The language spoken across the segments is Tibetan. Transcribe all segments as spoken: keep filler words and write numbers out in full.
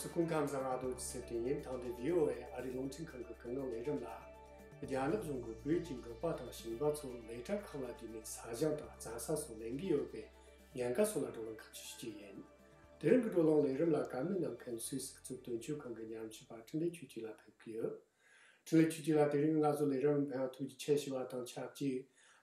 སྐུ་ཁམས་བཟང་། ང་རྡོ་རྗེ་ཚེ་བརྟན་ཡིན། ད་ལྟ་བྷི་ཨོ་ཨེ་ཨ་རིའི་རླུང་འཕྲིན་ཁང་གི་སྐུ་ངོ་ལས་རིམ་ལ། རྒྱ་ནག་གཞུང་གིས་བོད་ཀྱི་འབྲོག་པ་དང་ཞིང་པ་ཚོ་ལས་གྲྭ་ཁག་ལ་བསྡུས་ནས་ས་ཞིང་དང་རྩྭ་ས་སོགས་ལེན་གྱི་ཡོད་པའི་ཉེན་ཁ་སོགས་ལ་བགྲོ་གླེང་ཁག་ཅིག་ཞུ་རྒྱུ་ཡིན། དེ་རིང་གི་བགྲོ་གླེང་ལས་རིམ་ལ་བཀའ་མོལ་གནང་མཁན་སུད་སི་གཙུག་དོན་གཅོད་ཁང་གི་ཉམས་ཞིབ་པ་འཕྲིན་ལས་ཆོས་སྐྱིད་ལགས་ཕེབས་ཀྱི་ཡོད། འཕྲིན་ལས་ཆོས་སྐྱིད་ལགས། དེ་རིང་ང་ཚོ་ལས་རིམ་ཕེབས་པར་ཐུགས་རྗེ་ཆེ་ཞུ་བ་དང་ཆབས་ཅིག་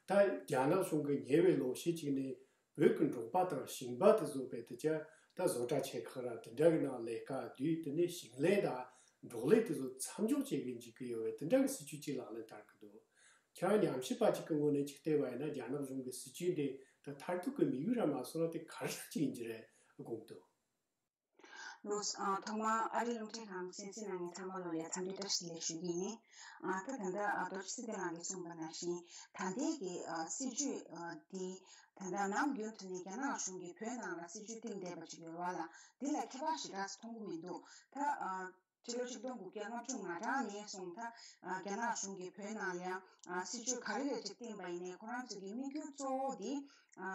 ད་རྒྱ་ནག་གཞུང་གིས་ཉེ་བའི་ལོ་ཤས་ཅིག་ནས་བོད་ཀྱི་འབྲོག་པ་དང་ཞིང་པ་དེ་ཚོ་བོད་དུ་ཀྱང་ད་བཟོ་གྲྭ་ཆེ་ཁག་ར་དེ་འདྲ་གི་ནང་ལས་ཀ་བསྡུས། དེ་ནས་ཞིང་ལས་དང་འབྲོག་ལས་དེ་ཚོ་མཚམས་འཇོག་བྱེད་གི་འཇུག་གི་ཡོད་པའི་དེ་འདྲ་གི་སྲིད་ཇུས་ཅིག་ལག་ལེན་བསྟར་གི་འདུག་ཁྱེད་རང་ཉམས་ཞིབ་པ་ཅིག་གི་ངོས་ནས་ཅིག་བལྟས་པ་ཡིན་ན། རྒྱ་ནག་གཞུང་གི་སྲིད་ཇུས་འདི་ད་མཐར་ཐུག་གི་དམིགས་ཡུལ་ར་མ་སོང་ན་དེ་ག་རེ་ཟེར་གྱི་ཡིན་གྱི་རེད་དགོངས་འདུག་ལགས་སོ། ཨ། ཐོག་མར་ཨ་རིའི་རླུང་འཕྲིན་ཁང་གསན་གཟིགས་གནང་མཁན་ཚང་མ་ལོ་ལ་འཚམས་འདྲི་བཀྲ་ཤིས་བདེ་ལེགས་ཞུ་གི་ཡིན། ཨ། ད་ད་ལྟ་ཨ་རྡོ་རྗེ་ཚེ་བརྟན་ལགས་ཀྱིས་གསུངས་པ་ནང་བཞིན། ད་ལྟའི་གི་ཨ་སྲིད་ཇུས་ཨ་འདི་ད་ལྟ་ནམ་རྒྱུན་དུ་ནས་རྒྱ་ནག་གཞུང་གིས་བོད་ནང་ལ་སྲིད་ཇུས་བཏིང་བསྡད་པ་ཅིག་ཡོད་པ་ལ། འདི་ལ་ཁྱད་པར་ཞེ་དྲག་མཐོང་གི་མི་འདུག་ད་ཨ་ཕྱི་ལོ་ཆིག་སྟོང་དགུ་བརྒྱ་ལྔ་བཅུ་ང་གྲངས་ནས་བཟུང་ད་ཨ་རྒྱ་ནག་གཞུང་གིས་བོད་ནང་ལ་ཡང་ཨ་སྲིད་ཇུས་ག་རེ་རེ་ཅིག་བཏིང་པ་ཡིན་ནའི། ཁོ་རང་ཚོ་གི་དམིགས་ཡུལ་གཙོ་བོ་འདི་ཨ་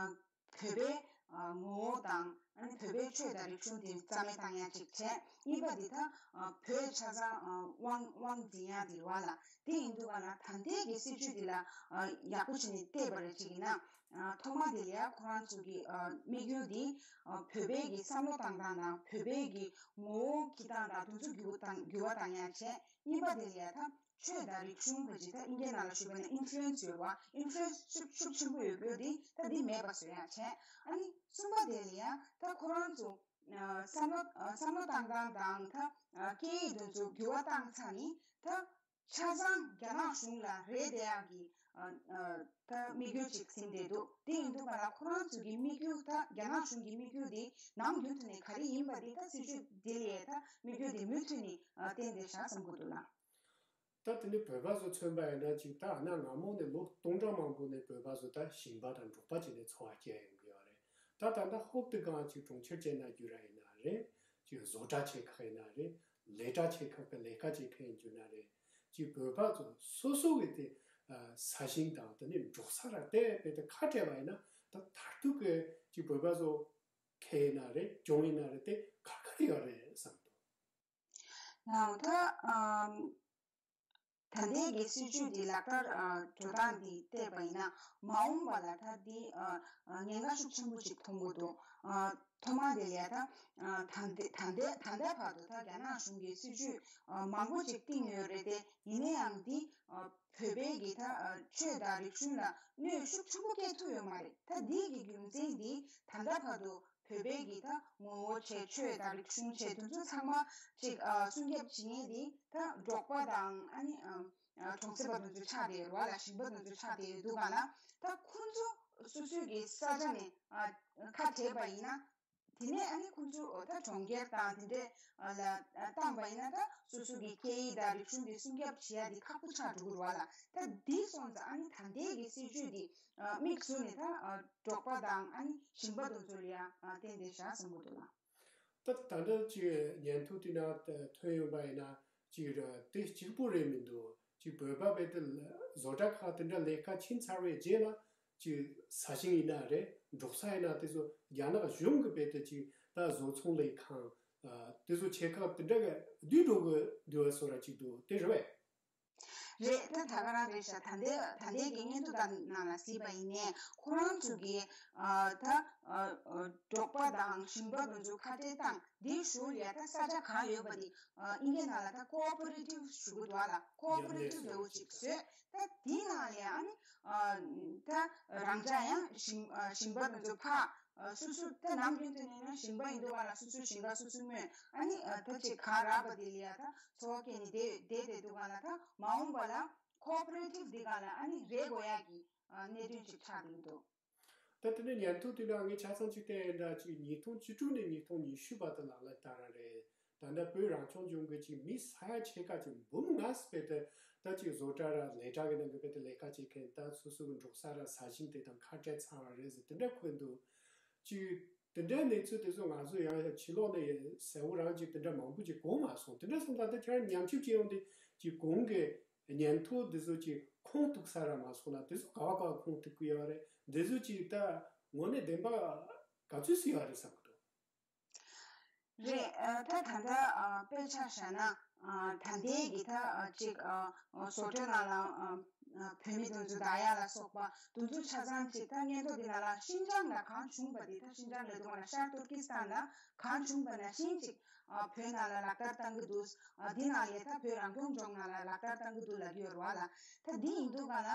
བོད་པའི་ཨ་ངོ་བོ་དང་། ཨ་ནི་བོད་པའི་ཆོས་དང་རིག་གཞུང་དེ་རྩ་མེད་བཏང་ཡ་ཅིག་བྱས། གཉིས་པ་འདི་ད་ཨ་བོད་ཆ་ཚང་ཨ་དབང་དབང་འཛིན་ཡ་དེ་རེད་པ་ལགས། དེ་ཡིན་དུས་ག་ལ་ད་ལྟའི་གི་སྲིད་ཇུས་འདི་ལ་ཨ་ཡག་པོ་བྱས་ནས་བལྟས་པ་རེད་ཅིག་ཡིན་ན། ཨ་ཐོག་མ་དེ་ལ་ཡ་ཁོ་རང་ཚོ་གི་ཨ་དམིགས་ཡུལ་འདི་ཨ་བོད་པའི་གི་བསམ་བློ་བཏང་སྟངས་དང་། བོད་པའི་གི་ངོ་བོ་འཁྱེར་སྟངས་དང་དེ་ཚོ་འགྱུར་བ་བཏང་འགྱུར་བ་བཏང་ཡ་བྱས། གཉིས་པ་དེ་ལ་ཡ་ད་ཆོས་དང་རིག་གཞུང་གི་ཅིག་ད་ཨིན་སྐད་ནང་ལ་ཞུས་པ་ན་ཨིན་ཕུ་ལུ་ཨེན་སི་ཡོད་པ། ཨིན་ཕུ་ལུ་ཨེན་སི་ཤུགས་ཤུགས་ཆེན་པོ་ཡོད་རྒྱུ་དེ་ད་འདི་མེད་པ་བཟོ་ཡ་བྱས། ཨ་ནི་གསུམ་པ་དེ་ལ་ཡ་ད་ཁོ་རང་ཚོ་ཨ་བསམ་བློ་ཨ་བསམ་བློ་བཏང་སྟངས་དང་། ད་ཨ་སྐད་ཡིག་དེ་ཚོ་འགྱུར་བ་བཏང་ཚར་ནས། ད་ཆ་ཚང་རྒྱ་ནག་གཞུང་ལ་རེ་བསྡད་ཡག་གི་ཨ་ཨ་ད་དམིགས་ཡུལ་ཅིག་ཟིན་བསྡད་འདུག་དེ་ཡིན་དུས་ག་ལ་ཁོ་རང་ཚོ་གི་དམིགས་ཡུལ། ད་རྒྱ་ནག་གཞུང་གི་དམིགས་ཡུལ་དེ་ནམ་རྒྱུན་དུ་ནས་ག་རེ་ཡིན་པ་དེ་ད་སྲིད་ཇུས་འདི་ལ་ཡ་ད་དམིགས་ཡུལ་དེ་མུ་མཐུད་ནས་ཨ་བསྟན་བསྡད་བཞག་བསམ་གྱི་འདུག་ལགས། ད་དེ་ནི་བོད་པ་ཚོ་མཚོན་པ་ཡིན་ན་ཅིག་ད་གནའ་སྔ་མོ་ནས་ལོ་སྟོང་ཕྲག་མང་པོ་ནས་བོད་པ་ཚོ་ད་ཞིང་པ་དང་འབྲོག་པ་བྱས་ནས་འཚོ་བ་སྐྱེལ་ཡོང་གི་ཡོད་རེད། ད་ད་ལྟ་ཧོབ་ཏེ་གང་ཅིག་གྲོང་ཁྱེར་ཅན་ན་འགྱུར་ར་ཡིན་ན་རེད། ཅིག་བཟོ་གྲྭ་ཆེ་ཁག་ཡིན་ན་རེད། ལས་གྲྭ་ཆེ་ཁག་གི་ལས་ཀ་བྱེད་མཁན་འགྱུར་ན་རེད། ཅིག་བོད་པ་ཚོ་སོ་སོ་གི་དེ་ཨ་ས་ཞིང་དང་དེ་ནས་འབྲོག་ས་ར་དེ་བས་དེ་ཁ་བྲལ་བ་ཡིན་ན། ད་མཐར་ཐུག་གི་ཅིག་བོད་པ་ཚོ་ཁེ་ཡིན་ན་རེད། གྱོང་ཡིན་ན་རེད། དེ་ག་ག་རེ་ཡོད་རེད་བསམ་འདུག་ལགས། ད་ཨམ་ད་ལྟའི་གི་སྲིད་ཇུས་འདི་ལག་བསྟར་ཨ་འགྲོ་སྟངས་འདི་བལྟས་པ་ཡིན་ན། མ་འོངས་པ་ལ་ད་འདི་ཨ་ཨ་ཉེན་ཁ་ཤུགས་ཆེན་པོ་ཅིག་མཐོང་གི་འདུག་ཨ་ཐོག་མ་དེ་ལ་ཡ་ད་ཨ་ད་ལྟ་ད་ལྟ་ད་ལྟ་བར་དུ་ད་རྒྱ་ནག་གཞུང་གིས་སྲིད་ཇུས་ཨ་མང་པོ་ཅིག་བཏིང་ཡོད་རེད་དེ། ཡིན་ན་ཡང་འདི་ཨ་བོད་པའི་གི་ད་ཨ་ཆོས་དང་རིག་གཞུང་ལ་གནོད་ཤུགས་ཆེན་པོ་སྐྱེལ་ཐུབ་ཡོད་མ་རེད། ད་འདི་གི་རྒྱུ་མཚན་འདི་ད་ལྟ་བར་དུ་བོད་པའི་གི་ད་ངོ་བོ་བྱས། ཆོས་དང་རིག་གཞུང་བྱས། དེ་ཚོ་ཚང་མ་ཅིག་ཨ་སྲུང་སྐྱོབ་བྱེད་མཁན་འདི་ད་འབྲོག་པ་དང་། ཨ་ནི་ཨ་ཨ་གྲོང་གསེབ་པ་དེ་ཚོ་ཆགས་བསྡད་ཡོད་རེད་པ་ལགས། ཞིང་པ་དེ་ཚོ་ཆགས་བསྡད་ཡོད་འདུག་ག་ལགས། ད་ཁོང་ཚོ་སོ་སོའི་གི་ས་ཆ་ནས་ཨ་ཁ་བྲལ་བ་ཡིན་ན། དེ་ནས་ཨ་ནི་ཁོང་ཚོ་ད་གྲོང་ཁྱེར་དང་དེ་འདྲ་ལ་བཏང་བ་ཡིན་ན། ད་སོ་སོ་གི་སྐད་ཡིག་དང་རིག་གཞུང་དེ་སྲུང་སྐྱོབ་བྱེད་ཡ་དེ་ཁག་པོ་ཆགས་འགྲོ་གི་རེད་པ་ལགས། ད་འདི་སོང་ཙང་ཨ་ནི་ད་ལྟའི་གི་སྲིད་ཇུས་དེ་དམིགས་བཟུང་ནས་ད་འབྲོག་པ་དང་ཨ་ནི་ཞིང་པ་དེ་ཚོ་ལ་ཡ་བརྟེན་བསྡད་བཞག་བསམ་གྱི་འདུག་ལགས། ད་ད་ལྟ་ཅིག་ཉན་ཐོས་དེ་ན་ཐོན་ཡོང་པ་ཡིན་ན། ཅིག་ར་དེ་གཅིག་པོ་རེད་མི་འདུག་ཅིག་བོད་པ་བས་དེ་བཟོ་གྲྭ་ཁག་དེ་འདྲ་ལས་ཀ་ཕྱིན་ཚར་བའི་རྗེས་ལ། ཅིག་ས་ཞིང་ཡིན་ན་རེད། འབྲོག་ས་ཡིན་ན་དེ་ཚོ་རྒྱ་ནག་གཞུང་གི་བས་དེ་ཅིག་ད་བཟོ་ཚོང་ལས་ཁང་ཨ་དེ་ཚོ་ཆེ་ཁག་དེ་འདྲ་གི་བསྡུས་འགྲོ་གི་འདུག་པ་བཟོ་འདྲ་ཅིག་འདུག་དེ་རེད་པས། རེད། ད་ད་ག་རང་རེད་ཤག་ད་ལྟའི་ད་ལྟའི་གི་སྙན་ཐོ་དང་ནང་ལ་གཟིགས་པ་ཡིན་ནའི། ཁོ་རང་ཚོ་གི་ཨ་ད་ཨ་ཨ་འབྲོག་པ་དང་ཞིང་པ་དེ་ཚོ་ཁ་བྲལ་བཏང་། འདིའི་གཞུག་ལ་ད་ས་ཆ་གང་ཡོད་པ་དེ་ཨ་ཨིན་སྐད་ནང་ལ་ད་ཀོ་ཨོ་པ་རེ་ཊིབ་ཞུ་གི་འདུག་ཨ་ལགས། ཀོ་ཨོ་པ་རེ་ཊིབ་འདྲ་བོ་ཅིག་བཟོས། ད་དེའི་ནང་ལ་ཨ་ནི་ཨ་ད་རང་འཇགས་ཡང་ཞིང་ཨ་ཞིང་པ་དེ་ཚོ་ཕར་ཨ་སོ་སོ་ད་ནམ་རྒྱུན་དུ་ནས་ན་ཞིང་པ་ཡིན་འདུག་ག་ལགས། སོ་སོའི་ཞིང་ཁ་སོ་སོས་རྨོས། ཨ་ནི་ཨ་ད་ཅིག་གང་རག་པ་དེ་ལ་ཡ་ད་འཚོ་བ་སྐྱེལ་ནས་བསྡད་བསྡད་བསྡད་འདུག་ག་ལགས། ད་མ་འོངས་པ་ལ་ཀོ་ཨོ་པ་རེ་ཊིབ་འདི་སྒང་ལ་ཨ་ནི་རེད་དགོས་ཡ་གི་ཨ་གནད་དོན་ཅིག་ཆགས་བསྡད་འདུག་ད་དེ་ནས་ཉན་ཐོས་དེ་ལ་ངས་ཆ་ཚང་ཅིག་བལྟས་ཡིན་ད། ཅིག་ཉིས་སྟོང་བཅུ་དྲུག་ནས་ཉིས་སྟོང་ཉི་ཤུ་བར་དུ་ལག་ལེན་བསྟར་བ་རེད། ད་ལྟ་བོད་རང་སྐྱོང་ལྗོངས་ཀྱི་ཅིག་མི་ས་ཡ་ཕྱེད་ཀ་ཅིག་འབུམ་ལྔ་ཙམ་བས་ད་ད་ཅིག་བཟོ་གྲྭ་ར་ལས་གྲྭ་གི་ནང་གི་བས་ད་ལས་ཀ་བྱེད་མཁན། ད་སོ་སོ་གི་འབྲོག་ས་ར་ས་ཞིང་དེ་དང་ཁ་བྲལ་ཚར་བ་རེད་ཟེར་དེ་འདྲ་འཁོད་འདུག་ཅིག་དེ་འདྲའི་གནས་ཚུལ་དེ་ཚོ་ང་ཚོ་ཡང་ཕྱི་ལོགས་ནས་གསལ་བོ་རང་ཅིག་དེ་འདྲ་མང་པོ་ཅིག་གོ་མ་སོང་། དེ་འདྲ་སོང་ཙང་ད་ཁྱེད་རང་ཉམས་ཞིབ་བྱེད་ཡོང་དུས་ཅིག་གོང་གི་ཉན་ཐོས་འདི་ཚོ་ཅིག་ཁུངས་གཏུགས་ས་ར་མ་སོང་ན། དེ་ཚོ་ག་བ་ག་བ་ཁུངས་གཏུགས་ཀྱི་ཡོད་རེད། འདི་ཚོ་ཅིག་ད་དངོས་གནས་བདེན་པ་ག་ཚོད་ཅིག་ཡོད་རེད་བསམ་གྱི་འདུག་རེད། ཨ། ད་ད་ལྟ་ཨ་དཔེ་ཆ་བཞག་ན། ཨ། ད་ལྟའི་གི་ད་ཨ་ཅིག་ཨ་བཟོ་གྲྭ་ནང་ལ་ཨ་ཨ་བོད་མི་དེ་ཚོ་བསྡད་ཡ་ལ་སོགས་པ་དེ་ཚོ་ཆ་ཚང་ཅིག་ད་སྙན་ཐོ་འདི་ནང་ལ་ཤིན་ཅང་ལ་གང་བྱུང་བ་འདི། ད་ཤིན་ཅང་ལབ་དུས་ང་ལ་ཤར་ཏུར་ཀི་སི་ཐན་ལ་གང་བྱུང་བ་ནང་བཞིན་ཅིག་ཨ་བོད་ནང་ལ་ལག་བསྟར་བཏང་གི་འདུག་ཨ་འདི་ནང་ལས་ད་བོད་རང་སྐྱོང་ལྗོངས་ནང་ལ་ལག་བསྟར་བཏང་གི་འདུག་ལབ་ཀྱི་ཡོད་རེད་བ་ལ། ད་འདི་ཡིན་དུས་ག་ལ།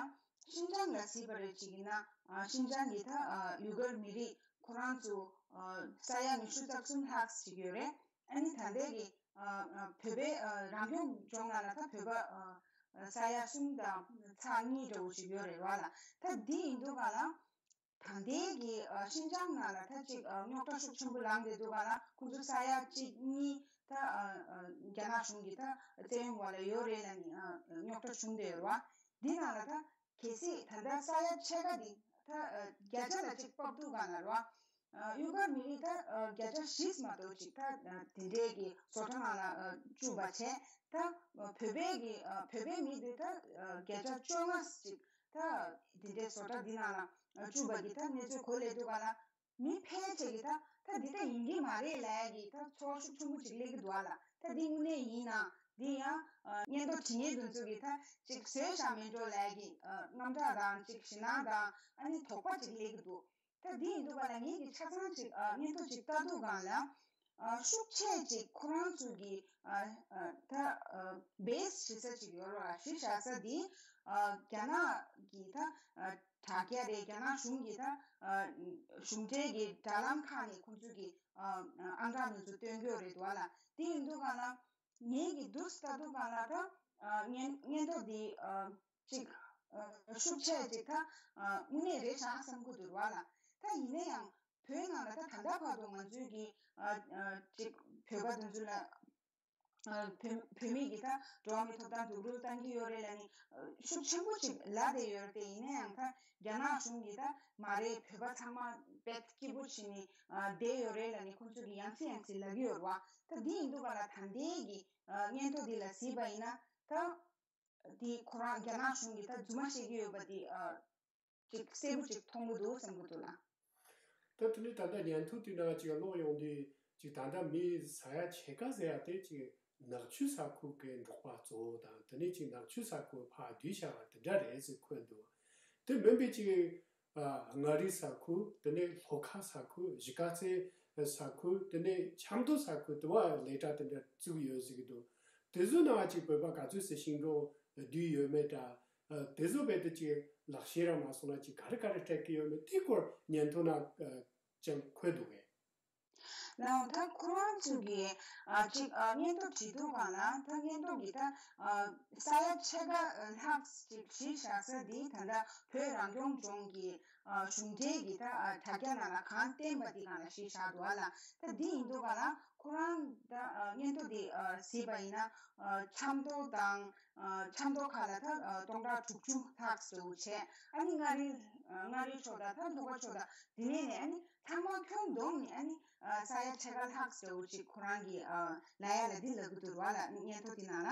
ཤིན་ཅང་ལ་གཟིགས་པ་རེད་ཅིག་ཡིན་ན། ཨ་ཤིན་ཅང་གི་ད་ཨ་ཡུ་གུར་མི་རིགས་ཁོ་རང་ཚོ་ཨ་ས་ཡ་ཉི་ཤུ་རྩ་གསུམ་ལྷག་ཅིག་ཡོད་རེད། ཨ་ནི་ད་ལྟའི་གི་ཨ་ཨ་བོད་པའི་ཨ་རང་སྐྱོང་ལྗོངས་ནང་ལ་ད་བོད་པ་ཨ་ཨ་ས་ཡ་གསུམ་དང་ཚེག་གཉིས་འདྲ་བོ་ཅིག་ཡོད་རེད་བ་ལ། ད་འདི་ཡིན་དུས་ག་ལ། ད་ལྟའི་གི་ཨ་ཤིན་ཅང་ནང་ལ་ད་ཅིག་ཨ་རྙོག་དྲ་ཤུགས་ཆེན་པོ་ལངས་བསྡད་འདུག་ག་ལ། ཁོང་ཚོ་ས་ཡ་གཅིག་གཉིས་ད་ཨ་ཨ་རྒྱ་ནག་གཞུང་གི་ད་བཙན་གཡེམ་འོག་ལ་ཡོད་རེད་ལབ་ནས་ཨ་རྙོག་དྲ་བྱུང་བསྡད་ཡོད་རེད་བ། འདི་ནང་ལ་ད་གལ་སྲིད་ད་ལྟ་ས་ཡ་ཕྱེད་ཀ་འདི་ད་ཨ་བརྒྱ་ཆ་ལ་ཅིག་ཕབ་འདུག་ག་ལ་རེད་བ། ཨ་ཡུ་གུར་མི་རིགས་ད་ཨ་བརྒྱ་ཆ་བཞི་མ་གཏོགས་ཅིག་ད་ཨ་དེ་འདྲའི་གི་བཟོ་གྲྭ་ནང་ལ་ཨ་བཅུག་པ་བྱས། ད་ཨ་བོད་པའི་གི་ཨ་བོད་པའི་མི་འདི་ད་ཨ་བརྒྱ་ཆ་བཅོ་ལྔ་ཅིག་ད་དེ་འདྲའི་བཟོ་གྲྭ་འདི་ནང་ལ་ཨ་བཅུག་པ་གི་ད་གནས་ཚུལ་གོ་སླེབས་འདུག་ག་ལ། མི་ཕལ་ཆེར་གི་ད་ད་འདི་ད་ཡིན་གྱི་མ་རེད་ལབ་ཡ་གི་ད་ཚོར་ཤུགས་ཆེན་པོ་ཅིག་སླེབས་ཀྱི་འདུག་ག་ལ། ད་འདི་དངོས་གནས་ཡིན་ན་འདི་ཡང་ཨ་སྙན་ཐོ་བྲིས་མཁན་དེ་ཚོ་གི་ད་ཅིག་བཟོས་བཞག་མེད་འགྲོ་ལབ་ཡ་གི་ཨ་དངངས་སྐྲག་དང་ཅིག་ཞེད་སྣང་དང་ཨ་ནི་དོགས་པ་ཅིག་སླེབས་ཀྱི་འདུག་ད་འདི་ཡིན་དུས་ག་ལ་ངེད་ཀྱིས་ཆ་ཚང་ཅིག་ཨ་སྙན་ཐོ་ཅིག་ལྟ་དུས་ག་ལ། ཨ་ཤུགས་ཆེ་ཅིག་ཁོ་རང་ཚོ་གི་ཨ་ཨ་ད་ཨ་བེ་སི་བྱེད་ས་ཅིག་ཡོད་རེད་བ། གཞི་བཞག་ས་འདི་ཨ་རྒྱ་ནག་གི་ད་ཨ་དྲ་རྒྱ་རེད། རྒྱ་ནག་གཞུང་གི་ད་ཨ་གཞུང་འབྲེལ་གྱི་དྲ་ལམ་ཁག་ནས་ཁོང་ཚོ་གི་ཨ་ཨ་ཨང་གྲངས་དེ་ཚོ་སྟོན་གྱི་ཡོད་རེད་འདུག་བ་ལ། དེ་ཡིན་དུས་ག་ལ། ངེད་ཀྱིས་འདུག་སེ་ལྟ་དུས་ག་ལ་ད་ཨ་སྙན་སྙན་ཐོ་འདི་ཨ་ཅིག་ཨ་ཤུགས་ཆེ་ཅིག་ད་ཨ་དངོས་གནས་རེད་ཤག་བསམ་གྱི་འདུག་བ་ལ། ད་ཡིན་ན་ཡང་བོད་ནང་ལ་ད་ད་ལྟ་བར་དུ་ང་ཚོའི་གི་ཨ་ཨ་ཅིག་བོད་པ་དེ་ཚོ་ལ་ཨ་བོད་བོད་མི་གི་ད་འགྲོ་བ་མིའི་ཐོབ་ཐང་སྡུག་རུས་བཏང་གི་ཡོད་རེད་ལབ་ནས་ཨ་ཤུགས་ཆེན་པོ་ཅིག་ལབ་བསྡད་ཡོད་རེད་དེ། ཡིན་ན་ཡང་ད་རྒྱ་ནག་གཞུང་གིས་ད་མ་རེད། བོད་པ་ཚང་མ་དཔེ་སྐྱིད་པོ་བྱས་ནས་ཨ་བསྡད་ཡོད་རེད་ལབ་ནས་ཁོང་ཚོ་གིས་ཡང་སེ་ཡང་སེ་ལབ་ཀྱི་ཡོད་རེད་བ། ད་འདི་ཡིན་དུས་ག་ལ་ད་ལྟའི་གི་ཨ་སྙན་ཐོ་འདི་ལ་གཟིགས་པ་ཡིན་ན་ད། དེ་ཁོ་རང་རྒྱ་ནག་གཞུང་གིས་ད་རྫུན་མ་བཤད་ཀྱི་ཡོད་པ་དེ་ཨ་ཅིག་གསལ་པོ་ཅིག་མཐོང་གི་འདུག་བསམ་གྱི་འདུག་ལ། ད་དེ་ནས་ད་ལྟ་སྙན་ཐོ་དེ་ནང་ཅིག་ཀློག་ཡོང་དུས་ཅིག་ད་ལྟ་མི་ས་ཡ་ཕྱེད་ཀ་ཟེར་ཡ་དེ་ཅིག་ནག་ཆུ་ས་ཁུལ་གྱི་འབྲོག་པ་གཙོ་བོ་དང་། དེ་ནས་ཅིག་ནག་ཆུ་ས་ཁུལ་ཕར་བསྡུས་བཞག་པ་དེ་འདྲ་རེད་ཟེར་འཁོད་འདུག་དེ་མིན་པའི་ཅིག་ཨ་མངའ་རིས་ས་ཁུལ། དེ་ནས་ལྷོ་ཁ་ས་ཁུལ། གཞིས་ཀ་རྩེ་ས་ཁུལ། དེ་ནས་ཆབ་མདོ་ས་ཁུལ། དེ་བ་ལས་གྲྭ་དེ་འདྲ་བཙུགས་ཡོད་ཟེར་གྱི་འདུག་དེ་ཚོའི་ནང་ཅིག་བོད་པ་ག་ཚོད་ཟེར་ཤིང་སྡོང་བསྡུས་ཡོད་མེད་དང་། ཨ་དེ་ཚོ་རྦད་དེ་ཅིག་ལག་ཤེས་ར་མ་སོང་ན་ཅིག་ག་རེ་ག་རེ་སྤྲད་ཀྱི་ཡོད་མེད་དེའི་སྐོར་སྙན་ཐོ་ནང་ཨ་ཅང་འཁོད་འདུག་གས། ལའོ། ད་ཁོ་རང་ཚོ་གིས་ཨ་ཅིག་ཨ་སྙན་ཐོ་བྲིས་དུས་ག་ལ། ད་སྙན་ཐོ་གི་ད་ཨ་ས་ཡ་ཕྱེད་ཀ་ལྷག་ཅིག་གཞི་བཞག་ས་འདི་ད་ལྟ་བོད་རང་སྐྱོང་ལྗོངས་ཀྱི་ཨ་གཞུང་འབྲེལ་གྱི་ད་ཨ་དྲ་རྒྱ་ནང་ལ་གང་བསྟན་པ་འདི་སྒང་ལ་གཞི་བཞག་འདུག་བ་ལ། ད་འདི་ཡིན་དུས་ག་ལ་ཁོ་རང་ད་ཨ་སྙན་ཐོ་འདི་ཨ་གཟིགས་པ་ཡིན་ན་ཨ་ཆབ་མདོ་དང་ཨ་ཆབ་མདོ་ཁག་ལ་ད་ཨ་སྟོང་ཕྲག་དྲུག་ཅུ་ལྷག་ཙམ་བྱས། ཨ་ནི་མངའ་རིས་ཨ་མངའ་རིས་ཕྱོགས་དང་ད་ལྷོ་ཁ་ཕྱོགས་དང་དེ་ནས་ནས་ཨ་ནི་ཚང་མ་ཁྱོན་བསྡོམས་ནས་ཨ་ནི་ཨ་ས་ཡ་ཕྱེད་ཀ་ལྷག་ཙམ་ཅིག་ཁོ་རང་གིས་ཨ་ལབ་ཡ་ལ་འདི་ལབ་ཀྱི་འདུག་བ་ལ། སྙན་ཐོ་དེ་ནང་ལ།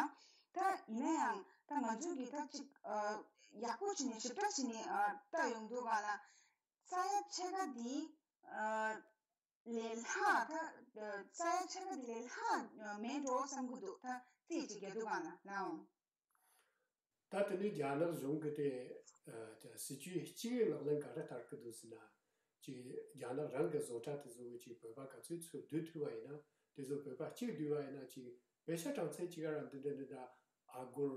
ད་ཡིན་ན་ཡང་ད་ང་ཚོས་ཀྱིས་ད་ཅིག་ཨ་ཡག་པོ་བྱས་ནས་ཞིབ་ཕྲ་བྱས་ནས་ཨ་ལྟ་ཡོང་དུས་ག་ལ། ས་ཡ་ཕྱེད་ཀ་འདི་ཨ་ལས་ལྷག་ད་ས་ཡ་ཕྱེད་ཀ་འདི་ལས་ལྷག་མེད་འགྲོ་བསམ་གྱི་འདུག་ད་རྩིས་ཅིག་རྒྱག་དུས་ག་ལ་ལའོ། ད་དེ་ནས་རྒྱ་ནག་གཞུང་གིས་དེ་ཨ་སྲིད་ཇུས་གཅིག་ལག་ལེན་ག་རེ་བསྟར་གྱི་འདུག་ཟེར་ན། ཅིག་རྒྱ་ནག་རང་གི་བཟོ་གྲྭ་དེ་ཚོ་གིས་ཅིག་བོད་པ་ག་ཚོད་ཚུར་བསྡུ་ཐུབ་པ་ཡིན་ན། དེ་ཚོ་བོད་པ་གཅིག་བསྡུས་པ་ཡིན་ན་ཅིག་པེ་ས་གྲངས་ཚད་ཅིག་ག་ར་འདི་འདྲ་འདི་འདྲ་ཨ་སྒོར་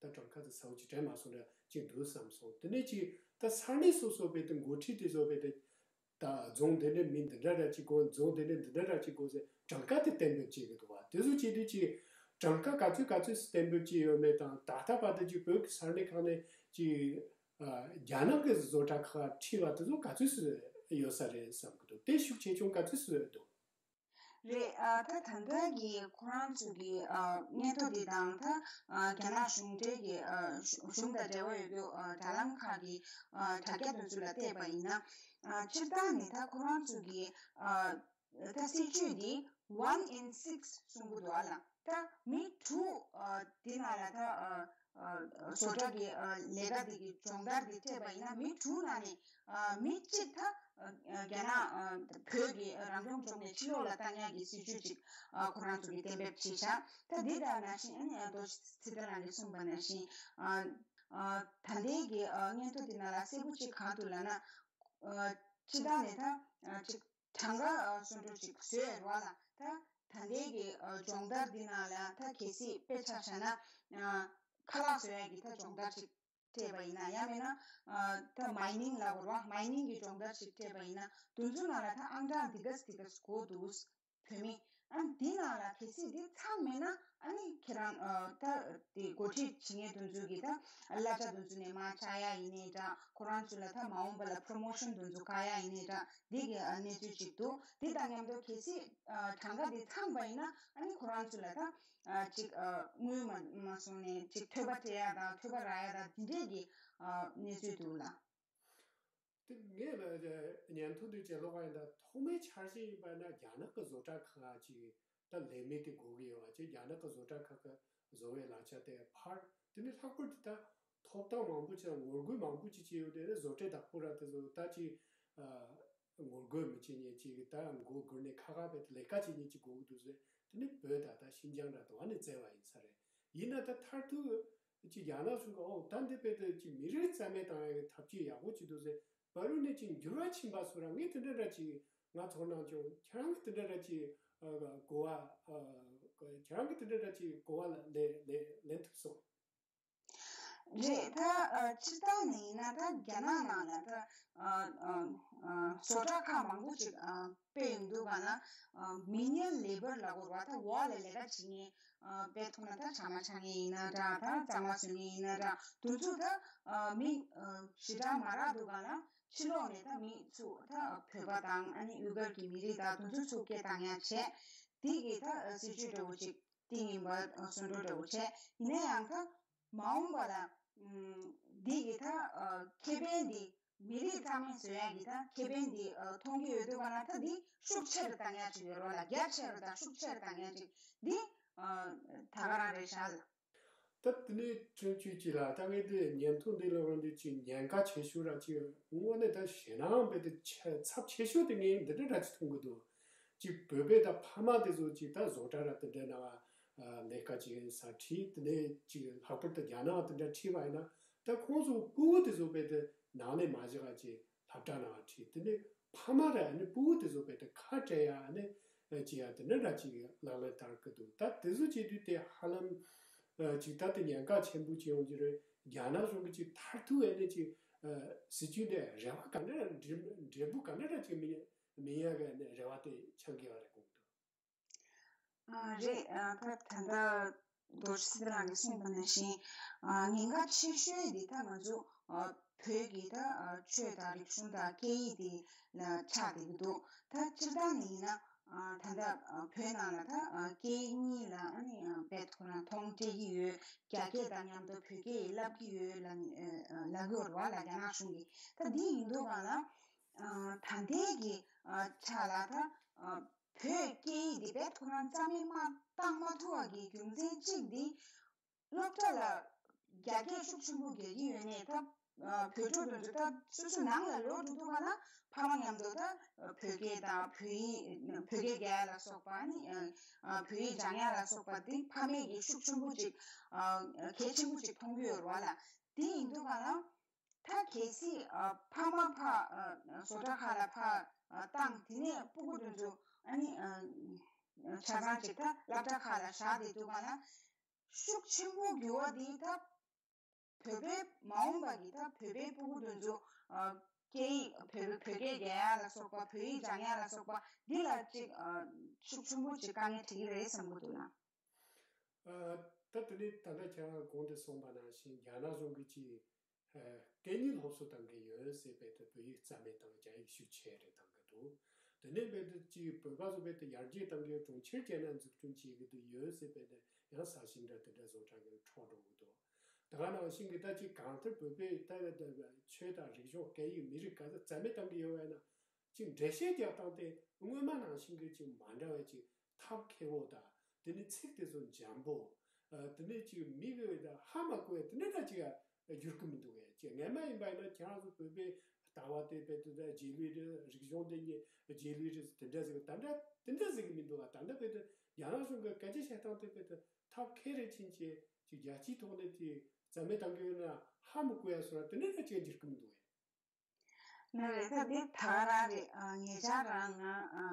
ད་གྲངས་ཀ་དེ་ཚ་བོ་ཅིག་དྲན་མ་སོང་འདྲ་ཅིག་འདུག་བསམ་སོང་། དེ་ནས་ཅིག་ད་ས་གནས་སོ་སོ་བོད་དེ་འགོ་ཁྲིད་དེ་ཚོ་བོད་དེ། ད་རྫོང་དེ་ནས་མི་འདི་འདྲ་འདྲ་ཅིག་དགོས། རྫོང་དེ་ནས་འདི་འདྲ་འདྲ་ཅིག་དགོས་ཟེར་གྲངས་ཀ་དེ་གཏན་འབེབས་བྱེད་ཀྱི་འདུག་བ། དེ་ཚོ་བྱེད་དུས་ཅིག་གྲངས་ཀ་ག་ཚོད་ག་ཚོད་གཏན་འབེབས་བྱས་ཡོད་མེད་དང་། ད་ལྟ་བར་དུ་ཅིག་བོད་ཀྱི་ས་གནས་ཁག་ནས་ཅིག་ཨ་རྒྱ་ནག་གི་བཟོ་གྲྭ་ཁག་ཁྲིད་པ་དེ་ཚོ་ག་ཚོད་ཙམ་ཡོད་ས་རེད་བསམ་གྱི་འདུག་དེ་ཤུགས་ཆེ་ཆུང་ག་ཚོད་ཙམ་འདུག་རེད། ཨ་ད་ད་ལྟ་གི་ཁོ་རང་ཚོ་གི་ཨ་སྙན་ཐོ་འདི་དང་། ད་ཨ་རྒྱ་ནག་གཞུང་འབྲེལ་གྱི་ཨ་གཞུང་དང་འབྲེལ་བ་ཡོད་རྒྱུ་ཨ་དྲ་ལམ་ཁག་གི་ཨ་དྲ་རྒྱ་དེ་ཚོ་ལ་བལྟས་པ་ཡིན་ན། ཨ་སྤྱིར་བཏང་ནས་ད་ཁོ་རང་ཚོ་གི་ཨ་ད་སྲིད་ཇུས་འདི་one in six གསུང་གི་འདུག་ཨ་ལ། ད་མི་དྲུག་ཨ་འདི་ནང་ལ་ད་ཨ་ཨ་ བཟོ་གྲྭ་གི་ལས་ཀ་དེ་གི་སྦྱོང་བརྡར་དེ་སྤྲད་པ་ཡིན་ན། མི་དྲུག་ནང་ནས་མི་གཅིག་ད་རྒྱ་ནག་བོད་ཀྱི་རང་སྐྱོང་ལྗོངས་ནས་ཕྱི་ལོགས་ལ་བཏང་ཡག་གི་སྲིད་ཇུས་ཅིག་ཁོ་རང་ཚོ་གིས་གཏན་འབེབས་བྱས་ཤག་ད་འདི་ལྟར་ནང་བཞིན་ཨ་ནི་རྡོ་རྗེ་ཚེ་བརྟན་ལགས་ཀྱིས་གསུངས་པ་ནང་བཞིན། ད་ལྟའི་གི་སྙན་ཐོ་འདི་ནང་ལ་གསལ་པོ་ཅིག་གང་འདུག་ལབ་ན། སྤྱིར་བཏང་ནས་ད་ཅིག་གྲངས་ཀ་སོ་འདྲ་ཅིག་བཟོས་ཡོད་རེད་བ་ལ། ད་ད་ལྟའི་གི་སྦྱོང་བརྡར་འདི་ནང་ལ་ད་གལ་སྲིད་དཔེ་ཆ་བཞག་ན། ཁ་ལག་བཟོ་ཡག་གི་ད་སྦྱོང་བརྡར་ཅིག་སྤྲད་པ་ཡིན་ན། ཡང་མིན་ན་ད་མའི་ནིང་ལབ་དགོས་རེད་བ། མའི་ནིང་གི་སྦྱོང་བརྡར་ཅིག་སྤྲད་པ་ཡིན་ན། དེ་ཚོ་ནང་ལ་ད་ཨང་གྲངས་འདི་ག་འདི་ག་དགོས་འདུག་བོད་མི། ཨ་འདི་ནང་ལ་གལ་སྲིད་འདི་ཚང་མེད་ན། ཨ་ནི་ཁྱེད་རང་ད་དེ་འགོ་ཁྲིད་བྱེད་མཁན་དེ་ཚོ་གིས་ད་གླ་ཆ་དེ་ཚོ་ནས་མར་བཅག་ཡག་ཡིན་ནའི་འདྲ། ཁོ་རང་ཚོ་ལ་ད་མ་འོངས་པ་ལ་པྲོ་མོ་ཤོན་དེ་ཚོ་བཀག་ཡག་ཡིན་ནའི་འདྲ། འདི་གི་གནས་ཚུལ་ཅིག་འདུག་དེ་དང་མཉམ་དུ་གལ་སྲིད་གྲངས་ཀ་འདི་ཚང་པ་ཡིན་ན། ཨ་ནི་ཁོ་རང་ཚོ་ལ་ད་ཅིག་དངུལ་མ་མ་སོང་ནས་ཅིག་ཐོལ་པ་སྤྲད་ཡག་དང་ཐོལ་པ་རག་ཡག་དང་དེ་འདྲས་ཀྱི་གནས་ཚུལ་འདུག་ལ། དེ་ངས་ལ་ཉན་ཐོ་འདི་བྱེད་ལོག་ཡིན་ད། ཐོག་མའི་འཆར་གཞི་ཡིན་པ་ན་རྒྱ་ནག་གི་བཟོ་གྲྭ་ཁག་ཅིག་ད་ལས་མེད་དེ་དགོས་ཀྱི་ཡོད་པ་ཅིག་རྒྱ་ནག་གི་བཟོ་གྲྭ་ཁག་གི་བཟོ་བའི་ལག་ཆ་དེ་ཕར། དེ་ནི་ལྷག་པར་དུ་ད་ཐོབ་ཐང་མང་པོ་ཅིག་ངོ་རྒོལ་མང་པོ་ཅིག་བྱས་ཡོད་དེ། བཟོ་གྲྭ་བདག་པོ་ར་དེ་ཚོ་ད་ཅིག་ངོ་རྒོལ་མི་བྱེད་མཁན་ཅིག་ད་མགོ་སྒུར་ནས་ཁ་ཁ་བྱས་ཏེ་ལས་ཀ་བྱེད་མཁན་ཅིག་དགོས་ཀྱི་འདུག་ཟེར། དེ་ནི་བོད་ད་ད་ཤིན་ཅང་ར་དུ་ཨ་ནི་བཙལ་བ་ཡིན་ས་རེད། ཡིན་ན་ད་མཐར་ཐུག་ཅིག་རྒྱ་ནག་གཞུང་གིས་ཨོ་ད་འདི་དཔེ་དེ་ཅིག་མི་རིགས་རྩ་མེད་བཏང་ཡག་གི་ཐབས་ཇུས་ཡག་པོ་ཅིག་འདུག་ཟེར། བར་དུ་ནས་ཅིག་འགྱུར་བ་ཕྱིན་པ་སོགས་ར། ངས་དེ་འདྲ་འདྲ་ཅིག་ང་ཚོར་སྣང་བྱུང་། ཁྱེད་རང་གིས་དེ་འདྲ་འདྲ་ཅིག་གོ་བ། ཁྱེད་རང་གིས་དེ་འདྲ་འདྲ་ཅིག་གོ་བ་ལེན་ལེན་ལེན་ཐུབ་སོང་། རེད། ད་སྤྱིར་བཏང་ནས་ཡིན་ན་ད་རྒྱ་ནག་ནང་ལ་ད་བཟོ་གྲྭ་ཁག་མང་པོ་ཅིག་སྤེལ་ཡོང་དུས་ག་ལ། མི་ནིང་ལེ་བར་ལབ་དགོས་རེད་བ། ད་འོག་ལ་ལས་ཀ་བྱེད་མཁན། དཔེ་མཚོན་ན་ད་ཇ་མ་ཆག་མཁན་ཡིན་ན་འདྲ། ད་གཙང་མ་བཟོ་མཁན་ཡིན་ན་འདྲ། དེ་ཚོ་ད་མི་ཞེ་དྲག་མ་རག་དུས་ག་ལ། ཕྱི་ལོགས་ནས་ད་མི་ཚོ་ད་བོད་པ་དང་ཨ་ནི་ཡུ་གུར་གྱི་མི་རིགས་དང་དེ་ཚོ་ཚུར་སྐད་བཏང་ཡག་བྱས། དེ་གི་ད་སྲིད་ཇུས་འདྲ་བོ་ཅིག་བཏིང་ཡིན་པ་བཟོ་འདྲ་འདྲ་བོ་བྱས། ཡིན་ན་ཡང་ད་མ་འོངས་པ་ལ་འདི་གི་ད་ཁེ་ཕན་འདི་མི་རིགས་རྩ་མེད་བཟོ་ཡག་གི་ད་ཁེ་ཕན་འདི་མཐོང་གི་ཡོད་དུས་ག་ལ། ད་འདི་ཤུགས་ཆེ་རུ་བཏང་ཡག་ཅིག་ཡོད་རེད་བ་ལ། རྒྱ་ཆེ་རུ་དང་ཤུགས་ཆེ་རུ་བཏང་ཡག་ཅིག་འདི་ད་ག་རང་རེད་ཤག་ལ། ད་དེ་ནས་ཁྱོད་ཀྱིས་ཅི་ལ་ད་ངས་དེ་ཉན་ཐོ་འདི་ལ་རང་འདི་ཅིག་ཉེན་ཁ་ཆེ་ཤོས་ར་ཅིག་དངོས་གནས་ད་ཞེད་སྣང་བས་དེ་ཆེ་ཚབས་ཆེ་ཤོས་དེ་ངས་འདི་འདྲ་འདྲ་ཅིག་མཐོང་གི་འདུག་ཅིག་བོད་པའི་ད་ཕ་མ་དེ་ཚོ་ཅིག་ད་བཟོ་གྲྭ་ར་དེ་འདྲ་ནང་ལས་ཀ་ཅིག་ས་ཁྲིད། དེ་ནས་ཅིག་ལྷག་པར་དུ་རྒྱ་ནག་དེ་འདྲ་ཁྲིད་པ་ཡིན་ན། ད་ཁོང་ཚོ་སྤུ་གུ་དེ་ཚོ་བས་དེ་ནང་ནས་མ་བཞག་ཅིག་སློབ་གྲྭ་ནང་ཁྲིད། དེ་ནས་ཕ་མ་ར་ནི་སྤུ་གུ་དེ་ཚོ་བས་དེ་ཁ་བྲལ་ཡ་ནི་ཅི་ཡ་དེ་འདྲ་འདྲ་ཅིག་ལག་ལེན་བསྟར་གི་འདུག་ད་དེ་ཚོ་བྱེད་དུས་དེ་ཧ་ལམ་ཅིག་ད་དེ་ཉེན་ཁ་ཆེན་པོ་ཅིག་ཡོང་གི་རེད། རྒྱ་ནག་གཞུང་གི་ཅིག་མཐར་ཐུག་ཨ་ནི་ཅིག་སྲིད་ཇུས་དེ་རེ་བ་ག་འདྲ་འབྲས་འབྲས་བུ་ག་འདྲ་འདྲ་ཅིག་མི་མི་ཡ་གི་ནི་རེ་བ་དེ་འཆང་གི་ཡོད་རེད་དགོངས་འདུག་རེད། ད་ད་ལྟ་རྡོ་རྗེ་སེང་གེ་ལགས་ཀྱིས་གསུངས་པ་ནང་བཞིན། ཉེན་ཁ་ཆེ་ཤོས་འདི་ད་ང་ཚོ་བོད་ཀྱི་ད་ཆོས་དང་རིག་གཞུང་དང་སྐད་ཡིག་དེ་ལ་ཆགས་བསྡད་ཀྱི་འདུག་ད་སྤྱིར་བཏང་ནས་ཡིན་ན། ད་ལྟ་བོད་ནང་ལ་ད་སྐད་གཉིས་ལ་ཨ་ནི་དཔེ་ཁོ་རང་མཐོང་སྤྲད་ཀྱི་ཡོད། རྒྱ་སྐད་དང་མཉམ་དུ་བོད་སྐད་ཡིག་བསླབ་ཀྱི་ཡོད་ལ་ལབ་ཀྱི་ཡོད་རེད་བ་ལ། རྒྱ་ནག་གཞུང་གིས། ད་འདི་ཡིན་དུས་ག་ལ། ད་ལྟའི་གི་ཆ་ལ་ད། བོད་སྐད་ཡིག་འདི་བས་ཁོ་རང་རྩ་མེད་མ་བཏང་མ་ཐུབ་པ་གི་རྒྱུ་མཚན་གཅིག་འདི། སློབ་གྲྭ་ལ་རྒྱ་སྐད་ཤུགས་ཆེན་པོ་རྒྱག་གི་ཡོད་ནས། ད་བོད་ཕྲུག་དེ་ཚོ་ད་སོ་སོ་ནང་ལ་ལོག་འགྲོ་དུས་ག་ལ། ཕ་མ་མཉམ་དུ་ད་བོད་སྐད་དང་བོད་ཡིག་བོད་སྐད་རྒྱག་ཡ་ལ་སོགས་པ་ནི། བོད་ཡིག་སྦྱང་ཡ་ལ་སོགས་པ་དེ་ཕ་མས་ཀྱི་ཤུགས་ཆེན་པོ་ཅིག་གལ་ཆེན་པོ་ཅིག་མཐོང་གི་ཡོད་རེད་བ་ལ། དེ་ཡིན་དུས་ག་ལ། ད་གལ་སྲིད་ཕ་མ་ཕ་བཟོ་གྲྭ་ཁག་ལ་ཕར་བཏང་། དེ་ནས་སྤུ་གུ་དེ་ཚོ་ཨ་ནི་ཆ་ཚང་ཅིག་ད་སློབ་གྲྭ་ཁག་ལ་བཞག་བསྡད་དུས་ག་ལ། ཤུགས་ཆེན་པོ་འགྱུར་བ་འདི་ད་བོད་པའི་མ་འོངས་པ་གི་ད་བོད་པའི་སྤུ་གུ་དེ་ཚོ་སྐད་ཡིག་བོད་བོད་སྐད་རྒྱག་ཡ་ལ་སོགས་པ། བོད་ཡིག་སྦྱང་ཡ་ལ་སོགས་པ་འདི་ལ་ཅིག་ཤུགས་ཆེན་པོ་ཅིག་དཀའ་ངལ་འཕྲད་ཀྱི་རེད་བསམ་གྱི་འདུག་ལ། ད་དེ་ནས་ད་ལྟ་ཁྱེད་རང་གོང་དུ་གསུངས་པ་ནང་བཞིན་རྒྱ་ནག་གཞུང་གིས་ཅིག་སྐད་གཉིས་སློབ་གསོ་གཏང་གི་ཡོད་ཟེར། བས་ཏེ་བོད་ཡིག་རྩ་མེད་དང་རྒྱ་ཡིག་ཤུགས་ཆེ་རེ་གཏང་གི་འདུག་དེ་ནས་བས་ཏེ་ཅིག་བོད་པ་ཚོ་བས་ཏེ་ཡར་རྒྱས་གཏང་གི་ཡོད། གྲོང་ཁྱེར་རྒྱལ་ནང་འཛུགས་སྐྲུན་བྱེད་ཀྱི་འདུག་ཡོད་ཟེར། བས་ཏེ་ཡང་ས་ཞིང་འདྲ་དེ་འདྲ་བཟོ་གྲྭ་གི་འཕྲོ་འགྲོ་གི་འདུག་ད་ག་ནང་བཞིན་གྱི་ད་ཅིག་གང་ལྟར་བོད་པའི་ད་ཆོས་དང་རིག་གཞུང་སྐད་ཡིག་མི་རིགས་ག་ཚོད་རྩ་མེད་གཏང་གི་ཡོད་པ་ཡིན་ན། ཅིག་འགྲེལ་བཤད་རྒྱག་སྟངས་དེ་སྔོན་མ་ནང་བཞིན་གྱི་ཅིག་མ་འདྲ་བའི་ཅིག་ཐབས་མཁས་པོ་དང་། དེ་ནི་ཚིག་དེ་ཚོ་འཇམ་པོ། ཨ་དེ་ནས་ཅིག་མི་གི་ད་ཧ་མ་གོ་ཡ་དེ་འདྲ་ད་ཅིག་བསྒྱུར་གི་མི་འདུག་གས། ཅིག་སྔན་མ་ཡིན་པ་ཡིན་ན་ཁྱེད་རང་ཚོ་བོད་པའི་ལྟ་བ་དེ་དཔེ་དེ་ད་རྗེས་ལུས་རེད། རིག་གཞུང་དེ་ཉིད་རྗེས་ལུས་རེད། དེ་འདྲ་ཟིག་ད་འདྲ་དེ་འདྲ་ཟིག་གི་མི་འདུག་ག། ད་འདྲ་དཔེ་དེ་རྒྱ་ནག་གཞུང་གི་སྐད་ཆ་བཤད་སྟངས་དེ་དཔེ་དེ་ཐབས་མཁས་རེ་ཕྱིན་ཅི་ཅིག་རྒྱལ་སྤྱིའི་ཐོག་ནས་དེ་རྩ་མེད་གཏང་གི་ཡོད་ན་ཧ་མི་གོ་ཡ་སོང་ན་དེ་འདྲ་ད་ཅིག་བསྒྱུར་གི་མི་འདུག་གས། ང་རེད། ད་འདི་ད་ག་རང་རེད། ཨ་ཉེ་ཆར་རང་ང་ཨ་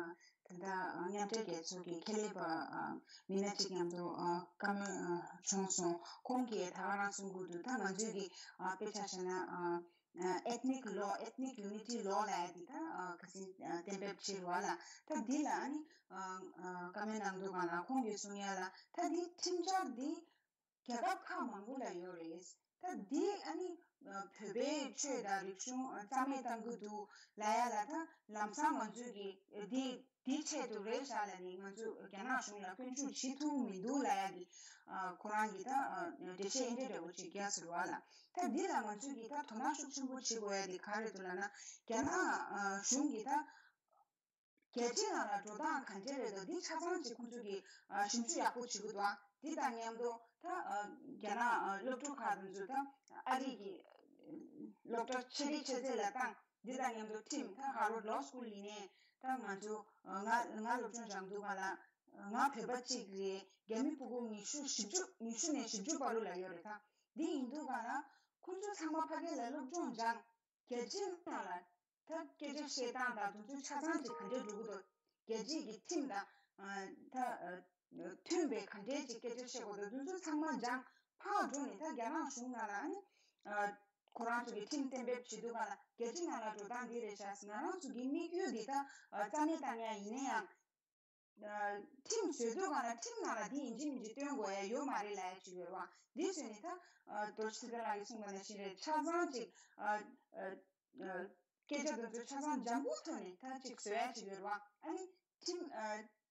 ད་ལྟ་མཉམ་འབྲེལ་རྒྱལ་ཚོགས་ཀྱི་ཁེ་ལས་པ་ཨ་མི་སྣ་གཅིག་མཉམ་དུ་ཨ་བཀའ་མོལ་ཨ་བྱུང་སོང་། ཁོང་གིས་ད་ག་རང་གསུང་གི་འདུག། ད་ང་ཚོས་ཀྱི་ཨ་དཔེ་ཆ་བཞག་ན་ཨ་ཨེཐ་ནིག་ལོ། ཨེཐ་ནིག་ཡུ་ནི་ཊི་ལོ་ལབ་ཡ་འདི་ད་ཨ་ག་ཚོད་ཨ་གཏན་འབེབས་བྱས་རེད་བ་ལ། ད་འདི་ལ་ཨ་ནི་ཨ་ཨ་བཀའ་མོལ་གནང་འདུག་ག་ལ། ཁོང་གིས་གསུང་ཡ་ལ་ད་འདི་ཁྲིམས་འཆར་འདི་རྒྱལ་ཁབ་ཁག་མང་པོ་ལ་ཡོད་རེད། ད་འདི་ཨ་ནི་ཨ་བོད་པའི་ཆོས་དང་རིག་གཞུང་ཨ་རྩ་མེད་གཏང་གི་འདུག་ལབ་ཡ་ལ། ད་ལམ་སང་ང་ཚོས་ཀྱི་འདི་འདི་ཆེད་དུ་རེད་ཤག་ལབ་ནས་ང་ཚོས་རྒྱ་ནག་གཞུང་ལ་སྐྱོན་འཛུགས་བྱེད་ཐུབ་མི་འདུག་ལབ་ཡ་གི་ཨ་ཁོ་རང་གི་ད་ཨ་འགྲེལ་བཤད་འདི་འདྲ་བོ་ཅིག་རྒྱག་ཟེར་བ་ལ། ད་འདི་ལ་ང་ཚོས་ཀྱི་ད་དོ་སྣང་ཤུགས་ཆེན་པོ་བྱེད་དགོས་ཡ་འདི་ག་རེ་འདུག་ལབ་ན། རྒྱ་ནག་ཨ་གཞུང་གི་ད་རྒྱལ་སྤྱིའི་ནང་ལ་འགྲོ་སྟངས་ག་འདྲ་རེད་འདུག། འདི་ཆ་ཚང་ཅིག་ཁོང་ཚོ་གིས་ཨ་ཞིབ་འཇུག་ཡག་པོ་བྱེད་ཀྱི་འདུག། ཨ་འདི་དང་མཉམ་དུ་ད་ཨ་རྒྱ་ནག་ཨ་སློབ་ཕྲུག་ཁག་དེ་ཚོ་ད་ཨ་རི་གི་སློབ་གྲྭ་ཆེ་འབྲིང་ཆེ་ཚད་ལ་བཏང་། འདི་དང་མཉམ་དུ་ཁྲིམས་ད་Harvard Law School ཡིན་ནའི་ད་ང་ཚོ་ཨ་ང་ང་སློབ་སྦྱོང་སྦྱང་འདུག་ག་ལ། ང་བོད་པ་གཅིག་རེད། རྒྱ་མི་ཕྲུ་གུ་ཉི་ཤུ་བཞི་བཅུ་ཉི་ཤུ་ནས་བཞི་བཅུ་བར་དུ་ལ་ཡོད་རེད། ད་འདི་ཡིན་འདུག་ག་ལ། ཁོང་ཚོ་ཚང་མ་ཕ་གི་ལ་སློབ་སྦྱོང་སྦྱངས། རྒྱལ་སྤྱིའི་ནང་ལ་ད་སྐད་ཆ་བཤད་སྟངས་དང་དེ་ཚོ་ཆ་ཚང་ཅིག་ག་འདྲས་འགྲོ་གི་འདུག། རྒྱལ་སྤྱིའི་གི་ཁྲིམས་དང་ཨ་ད་ཨ་མཐུན་པའི་ག་འདྲས་ཅིག་སྐད་ཆ་བཤད་དགོས་འདུག། དེ་ཚོ་ཚང་མ་སྦྱངས། ཕར་འགྲོ་ནས་ད་རྒྱ་ནག་གཞུང་ནང་ལ་ཨ་ནི་ཨ་ཁོ་རང་ཚོ་གི་ཁྲིམས་གཏན་འབེབས་བྱེད་དུས་ག་ལ་རྒྱལ་སྤྱིའི་ནང་ལ་འགྲོ་སྟངས་འདི་རེད་ཤག། ང་རང་ཚོ་གི་དམིགས་ཡུལ་འདི་ད་ཨ་རྩ་མེད་བཏང་ཡ་ཡིན་ན་ཡང་། ཁྲིམས་བཟོས་དུས་ག་ལ་ཁྲིམས་ནང་ལ་འདི་ཡིན་གཅིག་མིན་གཅིག་སྟོན་དགོས་ཡ་ཡོད་མ་རེད་ལབ་ཡ་ཅིག་ཡོད་རེད་བ། འདི་བཟོས་ནས་ད་རྡོ་རྗེ་ཐེག་པ་ལགས་ཀྱིས་གསུངས་པ་ནང་བཞིན་རེད། ཆ་ཚང་ཅིག་སྐད་ཆ་དེ་ཚོ་ཆ་ཚང་འཇམ་པོ་ཐོག་ནས་ད་ཅིག་བཟོ་ཡ་ཅིག་ཡོད་རེད་བ། ཨ་ནི་ཁྲིམས་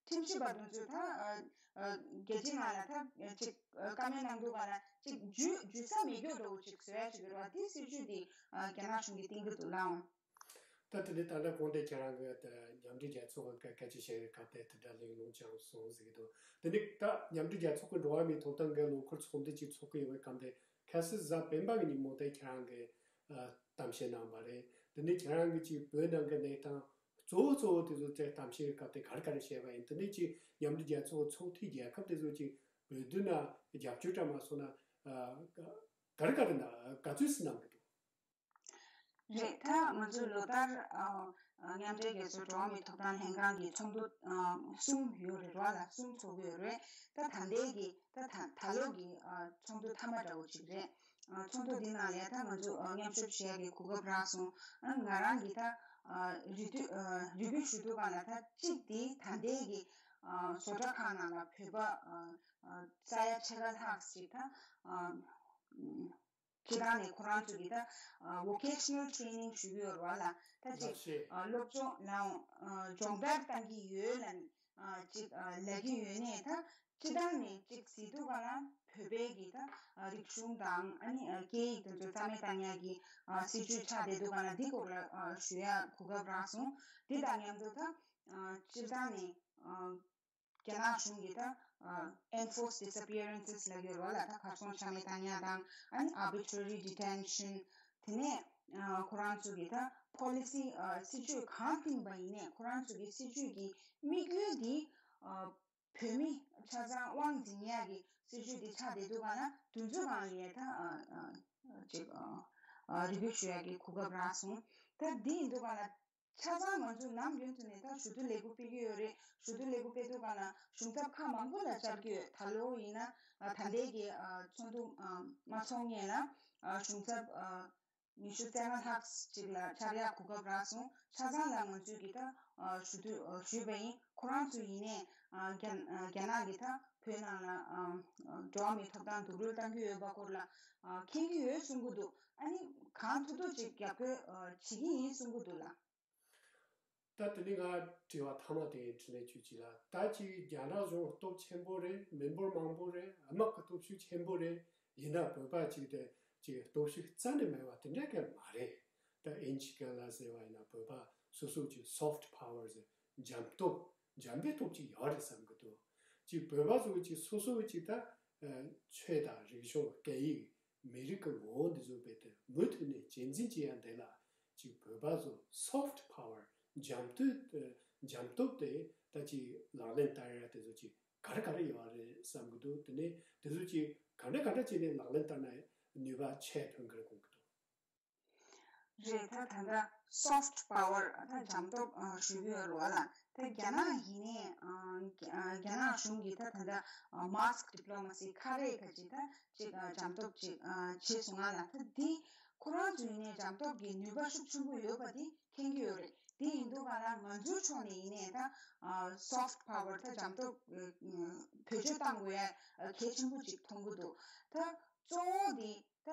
ཁྲིམས་ཞིབ་པ་དེ་ཚོས་ད་རྒྱལ་སྤྱིའི་ནང་ལ་ད་ཅིག་བཀའ་མོལ་གནང་དུས་ག་ལ་ཅིག་འཇུ་འཇུ་ས་མེད་རྒྱུ་འདྲ་བོ་ཅིག་བཟོ་ཡ་ཅིག་ཡོད་རེད་བ། འདི་སྲིད་ཇུས་འདི་རྒྱ་ནག་གཞུང་གིས་བཏིང་གི་འདུག་ལགས། ད་དེ་ནས་ད་ལྟ་དགོངས་དོན་ཁྱེད་རང་གིས་ད་མཉམ་འབྲེལ་རྒྱལ་ཚོགས་ཀྱི་སྐད་ཆ་བཤད་པའི་སྐབས་དེ་དེ་འདྲ་གླེང་སློང་བྱུང་སོང་ཟེར་གྱི་འདུག། དེ་ནས་ད་མཉམ་འབྲེལ་རྒྱལ་ཚོགས་ཀྱི་འགྲོ་བ་མིའི་ཐོབ་ཐང་གི་ལོ་འཁོར་ཚོགས་འདུ་ཅིག་ཚོགས་ཀྱི་ཡོད་པའི་སྐབས་དེ་ཁ་སང་གཟའ་སྤེན་པ་གི་ཉིན་མོ་དེ་ཁྱེད་རང་གིས་ཨ་གཏམ་བཤད་གནང་བ་རེད། དེ་ནས་ཁྱེད་རང་གིས་ཅིག་བོད་ནང་གི་གནས་སྟངས་གཙོ་བོ་གཙོ་བོ་དེ་ཚོ་དེ་གཏམ་བཤད་ཀྱི་སྐབས་དེ་ག་རེ་ག་རེ་བཤད་པ་ཡིན། དེ་ནས་ཅིག་མཉམ་འབྲེལ་རྒྱལ་ཚོགས་ཚོགས་འཐུས་རྒྱལ་ཁབ་དེ་ཚོ་ཅིག་བོད་དོན་ལ་རྒྱབ་སྐྱོར་འདྲ་མ་སོང་ན་ཨ་ག་རེ་ག་རེ་གནང་ག་ཚོད་ཙམ་གནང་གི་འདུག། རེད། ད་ང་ཚོ་ལོ་ལྟར་ཨ་ཨ་མཉམ་འབྲེལ་རྒྱལ་ཚོགས་འགྲོ་བ་མིའི་ཐོབ་ཐང་ལྷན་ཁང་གི་ཚོགས་འདུ་ཨ་གསུམ་ཡོད་རེད་བ་ལ། གསུམ་ཚོགས་ཀྱི་ཡོད་རེད། ད་ད་ལྟའི་གི་ད་ད་ད་ལོ་གི་ཨ་ཚོགས་འདུ་མཐའ་མ་འདྲ་བོ་ཅིག་རེད། ཨ་ཚོགས་འདུ་འདི་ནང་ལ་ད་ང་ཚོ་ཨ་མཉམ་ཞུགས་བྱེད་ཡ་གི་གོ་སྐབས་རག་སོང་། ཨ་ང་རང་གི་ད་ཨ་རེ་ལྟོས་ཨ་རེ་སྐུལ་ཞུ་དུས་ག་ལ་ད་གཅིག་དེ་ད་ལྟའི་གི་ཨ་བཟོ་གྲྭ་ཁག་ནང་ལ་བོད་པ་ཨ་ཨ་ས་ཡ་ཕྱེད་ཀ་ལྷག་ཅིག་ད་ཨ། སྤྱིར་བཏང་ནས་ཁོ་རང་ཚོ་གི་ད་ཨ་vocational training ཞུ་གི་ཡོད་རེད་བ་ལ། ད་ཅིག་ལག་ཤེས། ཨ་སློབ་སྦྱོང་ལའང་ཨ་སྦྱོང་བརྡར་བཏང་གི་ཡོད་ལབ་ནས་ཨ་ཅིག་ཨ་ལབ་ཀྱི་ཡོད་ནའི་ད་སྤྱིར་བཏང་ནས་ཅིག་གཟིགས་དུས་ག་ལ་བོད་པའི་གི་ད་ཨ་རིག་གཞུང་དང་ཨ་ནི་ཨ་སྐད་ཡིག་དེ་ཚོ་རྩ་མེད་བཏང་ཡག་གི་ཨ་སྲིད་ཇུས་ཆགས་བསྡད་དུས་ག་ལ་འདི་སྐོར་ལ་ཨ་ཞུ་ཡག་གོ་སྐབས་རག་སོང་། འདི་དང་མཉམ་དུ་ད་ཨ་སྤྱིར་བཏང་ནས་ཨ། རྒྱ་ནག་གཞུང་གིས་ད་ཨ་enforced disappearances ལབ་ཡོད་རེད་བ་ལ། ད་གར་སོང་ཆ་མེད་བཏང་ཡག་དང་ཨ་ནི་arbitrary detention། དེ་ནས་ཨ་ཁོ་རང་ཚོ་གིས་ད་policy ཨ་སྲིད་ཇུས་གང་བཏིང་པ་ཡིན་ནའི་ཁོ་རང་ཚོ་གི་སྲིད་ཇུས་ཀྱི་དམིགས་ཡུལ་འདི་ཨ་བོད་མི་ཆ་ཚང་དབང་འཛིན་ཡག་གི་སྲིད་ཇུས་འདི་ཆགས་བསྡད་འདུག་ག་ན། དེ་ཚོའི་སྒང་ལ་ཡ་ད་ཨ་ཨ་ཅིག་ཨ་ཨ་རེ་སྐུལ་ཞུ་ཡག་གི་གོ་སྐབས་རག་སོང་། ད་འདི་ཡིན་དུས་ག་ལ། ཆ་ཚང་ང་ཚོ་ནམ་རྒྱུན་དུ་ནས་ད་ཞུ་གཏུག་ལེགས་པོ་སྤེལ་གྱི་ཡོད་རེད། ཞུ་གཏུག་ལེགས་པོ་སྤེལ་དུས་ག་ལ་གཞུང་ཚབ་ཁག་མང་པོ་ལ་བཅར་གྱི་ཡོད། ད་ལོ་ཡིན་ན་ཨ་ད་ལྟའི་གི་ཨ་ཚོགས་འདུ་ཨ་མ་ཚོགས་སྔོན་ལ་ཨ་གཞུང་ཚབ་ཨ་ཉི་ཤུ་རྩ་ལྔ་ལྷག་ཅིག་ལ་བཅར་ཡག་གོ་སྐབས་རག་སོང་། ཆ་ཚང་ལ་ང་ཚོས་ཀྱི་ད་ཨ་ཞུ་གཏུག་ཨ་ཞུས་པ་ཡིན། ཁོ་རང་ཚོ་ཡིན་ནའི་ཨ་རྒྱ་ཨ་རྒྱ་ནག་གི་ད་བོད་ནང་ལ་ཨ་ཨ་འགྲོ་བ་མིའི་ཐོབ་ཐང་སྡུག་རུལ་བཏང་གི་ཡོད་པ་སྐོར་ལ་ཨ་མཁྱེན་གྱི་ཡོད་གསུང་གི་འདུག། ཨ་ནི་གང་ཐུབ་ཐུབ་ཅིག་རྒྱབ་སྐྱོར་ཨ་བྱེད་ཀྱི་ཡིན་གསུང་གི་འདུག་ལགས། ད་དེ་ནས་ང་དྲི་བ་མཐའ་མ་དེ་དྲིས་ལན་ཞུ་ཅིག་ལ། ད་ཅིག་རྒྱ་ནག་གཞུང་སྟོབས་ཆེན་པོ་རེད། མི་འབོར་མང་པོ་རེད། དམག་གི་སྟོབས་ཤུགས་ཆེན་པོ་རེད། ཡིན་ན་བོད་པ་ཅིག་དེ་ཅིག་སྟོབས་ཤུགས་རྩ་ནས་མེད་པ་དེ་འདྲ་གི་མ་རེད། ད་ཨིན་ཇི་སྐད་ལ་ཟེར་བ་ཡིན་ན་བོད་པ་སོ་སོ་ཅིག་soft power ཟེར། འཇམ་སྟོབས། འཇམ་པའི་སྟོབས་ཅིག་ཡོད་རེད་བསམ་གི་འདུག། ཅིག་བོད་པ་ཚོ་ཅིག་སོ་སོ་ཅིག་ད་ ཆོས་དང་རིག་གཞུང་སྐད་ཡིག་མི་རིགས་ཀྱི་ངོ་བོ་འདི་ཚོ་རྦད་དེ་མུ་མཐུད་ནས་གཅེས་འཛིན་བྱེད་ཡ་འདི་ལ་ཅིག་བོད་པ་ཚོ་soft power འཇམ་སྟོབས། འཇམ་སྟོབས་དེ་ད་ཅིག་ལག་ལེན་བསྟར་ཡ་དེ་ཚོ་ཅིག་ག་རེ་ག་རེ་ཡོད་རེད་བསམ་གྱི་འདུག་དེ་ནས་དེ་ཚོ་ཅིག་ག་འདྲ་ག་འདྲ་བྱས་ནས་ལག་ལེན་བསྟར་ན་ནུས་པ་ཆེ་ཐོན་གྱི་རེད་དགོངས་ཀྱི་འདུག་རེད། ད་ད་ལྟ་soft power ད་འཇམ་སྟོབས་ཞུ་གི་ཡོད་རེད་བ་ལ། ད་རྒྱ་ནག་ཡིན་ནའི་རྒྱ་ནག་གཞུང་གིས་ད་ད་ལྟ་mask diplomacy ཁ་རས་ཁ་ཅིག་ད་ཅིག་འཇམ་སྟོབས་ཅིག་བྱས་སོང་ང་ལ། ད་འདི་ཁོ་རང་ཚོ་ཡིན་ནའི་འཇམ་སྟོབས་ཀྱི་ནུས་པ་ཤུགས་ཆེན་པོ་ཡོད་པ་འདི་མཁྱེན་གྱི་ཡོད་རེད། དེ་ཡིན་དུས་ག་ལ་ང་ཚོའི་ཕྱོགས་ནས་ཡིན་ནའི་ད་soft power ད་འཇམ་སྟོབས་བེད་སྤྱོད་གཏང་དགོས་ཡ་གལ་ཆེན་པོ་ཅིག་མཐོང་གི་འདུག་ད་གཙོ་བོ་འདི་ད་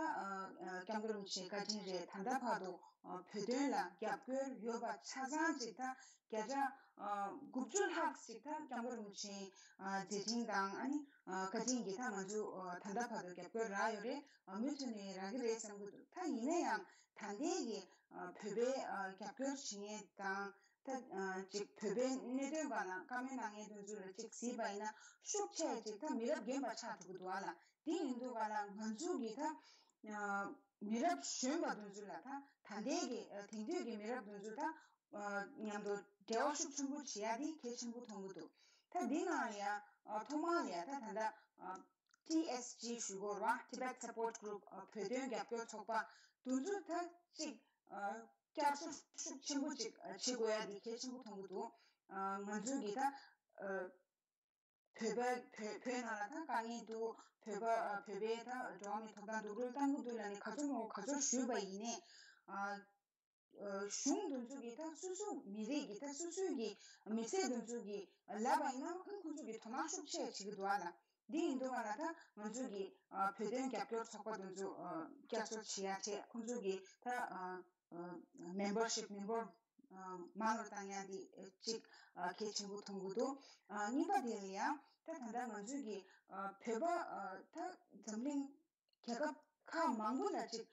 སྐྱབས་མགོན་རིན་པོ་ཆེའི་བཀའ་དྲིན་རེད། ད་ལྟ་བར་དུ་བོད་དོན་ལ་རྒྱབ་སྐྱོར་ཡོད་པ་ཆ་ཚང་ཅིག་ད་བརྒྱ་ཆ་དགུ་བཅུ་ལྷག་ཅིག་ད་སྐྱབས་མགོན་རིན་པོ་ཆེའི་མཛད་འཕྲིན་དང་ཨ་ནི་བཀའ་དྲིན་གྱིས་ད་ང་ཚོ་ད་ལྟ་བར་དུ་རྒྱབ་སྐྱོར་རག་ཡོད་རེད། མུ་མཐུད་ནས་རག་གི་རེད་བསམ་གྱི་འདུག་ད་ཡིན་ན་ཡང་ད་ལྟའི་གི་བོད་པའི་རྒྱབ་སྐྱོར་བྱེད་མཁན་དང་ད་ཅིག་བོད་པའི་གནད་དོན་སྒང་ལ་བཀའ་མོལ་གནང་མཁན་དེ་ཚོ་ལ་ཅིག་གཟིགས་པ་ཡིན་ན་ཤུགས་ཆེ་ཅིག་ད་མི་རབས་རྒན་པ་ཆགས་འགྲོ་གི་འདུག་ཨ་ལ། དེ་ཡིན་དུས་ག་ལ་ང་ཚོ་གི་ད་མི་རབས་གཞོན་པ་དེ་ཚོ་ལ་ད་ད་ལྟའི་གི་དེང་དུས་ཀྱི་མི་རབས་དེ་ཚོ་ད་མཉམ་དུ་འབྲེལ་བ་ཤུགས་ཆེན་པོ་བྱེད་ཡ་དེ་གལ་ཆེན་པོ་མཐོང་གི་འདུག་ད་འདི་ནང་ལ་ཡ་ཐོག་མར་ལ་ཡ་ད་ད་ལྟ་ཊི་ཨེསི་ཇི་ཞུ་དགོས་རེད་བ། Tibet Support Group བོད་དོན་རྒྱབ་སྐྱོར་ཚོགས་པ་དེ་ཚོ་ད་ཅིག་བསྐྱར་གསོ་ཤུགས་ཆེན་པོ་ཅིག་བྱེད་དགོས་ཡ་དེ་གལ་ཆེན་པོ་མཐོང་གི་འདུག་ང་ཚོ་གི་ད་བོད་པ་བོད་བོད་ནང་ལ་ད་དཀའ་ངལ་འདུག་བོད་པ་བོད་པའི་ད་འགྲོ་བ་མིའི་ཐོབ་ཐང་སྡུག་རུས་གཏང་གི་འདུག་ལབ་ནས་ག་ཚོད་མང་པོ་ག་ཚོད་ཞུས་པ་ཡིན་ནའི་གཞུང་དེ་ཚོ་གི་ད་སོ་སོ་མི་རིགས་ཀྱི་ད་སོ་སོའི་གི་མི་ཚེ་དེ་ཚོ་གི་ལབ་པ་ཡིན་ན་ཨང་ཁོང་ཚོ་གི་དོ་སྣང་ཤུགས་ཆེ་བྱེད་ཀྱི་འདུག་ཨ་ལ། འདི་ཡིན་དུས་ག་ལ་ད་ང་ཚོ་གི་བོད་དོན་རྒྱབ་སྐྱོར་ཚོགས་པ་དེ་ཚོ་བསྐྱར་གསོ་བྱེད་ཡ་བྱས་ཁོང་ཚོ་གི་ད་མེམ་བར་ཤིབ་མི་འབོར་མང་རུ་བཏང་ཡ་འདི་གཅིག་གལ་ཆེན་པོ་མཐོང་གི་འདུག་གཉིས་པ་དེ་ལ་ཡང་ད་ད་ལྟ་ང་ཚོའི་གི་བོད་པ་ད་འཛམ་གླིང་རྒྱལ་ཁབ་ཁག་མང་པོ་ལ་ཅིག་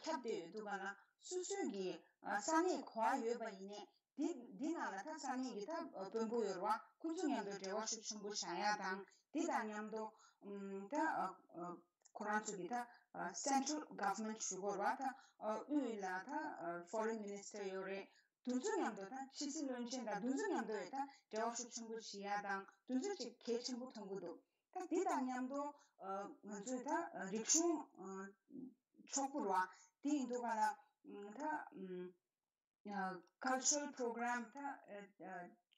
ཁྱབ་བསྡད་ཡོད་འདུག་ག་ལ། སོ་སོའི་གི་ས་གནས་ག་པར་ཡོད་པ་ཡིན་ནའི་འདི་འདི་ནང་ལ་ད་ས་གནས་ཀྱི་ད་དཔོན་པོ་ཡོད་རེད་བ། ཁོང་ཚོ་མཉམ་དུ་འབྲེལ་བ་ཤུགས་ཆེན་པོ་བྱ་ཡ་དང་འདི་དང་མཉམ་དུ་ད་ཁོ་རང་ཚོ་གི་ད་Central Government ཞུ་དགོས་རེད་བ། ད་དབུས་ལ་ད་Foreign Minister ཡོད་རེད། དེ་ཚོ་མཉམ་དུ་ད་ཕྱི་སྲིད་བློན་ཆེན་དང་དེ་ཚོ་མཉམ་དུ་ད་འབྲེལ་བ་ཤུགས་ཆེན་པོ་བྱེད་ཡ་དང་དེ་ཚོ་ཅིག་གལ་ཆེན་པོ་མཐོང་གི་འདུག་ད་འདི་དང་མཉམ་དུ་ང་ཚོས་ད་རིག་གཞུང་ཕྱོགས་ཕུར་བ་དེ་ཡིན་དུས་ག་ལ་ད་cultural program ད་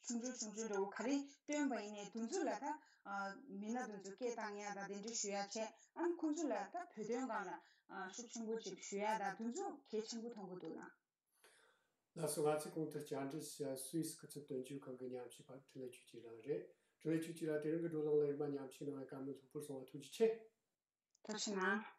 ཆུང་ཆུང་ཆུང་ཆུང་འདྲ་བོ་ག་རེ་བཏོན་པ་ཡིན་ནའི་དེ་ཚོ་ལ་ད་མི་སྣ་དེ་ཚོ་སྐད་བཏང་ཡ་དང་དེ་འདྲ་ཞུ་ཡ་བྱས། ཨ་ནི་ཁོང་ཚོ་ལ་ད་བོད་དོན་སྒང་ལ་ཤུགས་ཆེན་པོ་ཅིག་ཞུ་ཡ་དང་དེ་ཚོ་གལ་ཆེན་པོ་མཐོང་གི་འདུག་ལ། ལགས་སོ། ང་ཚོས་གོང་དུ་བཅར་འདྲི་བྱས་སུད་སི་སྐུ་ཚབ་དོན་གཅོད་ཁང་གི་ཉམས་ཞིབ་པ་འཕྲིན་ལས་ཆོས་སྐྱིད་ལགས་རེད། འཕྲིན་ལས་ཆོས་སྐྱིད་ལགས་དེ་རིང་གི་བགྲོ་གླེང་ལ་རིམ་པ་ཉམས་ཞིབ་གནང་བའི་བཀའ་མོལ་ལྷུག་པོར་གསུངས་པ་ཐུགས་རྗེ་ཆེ། ཐུགས་རྗེ་གནང་།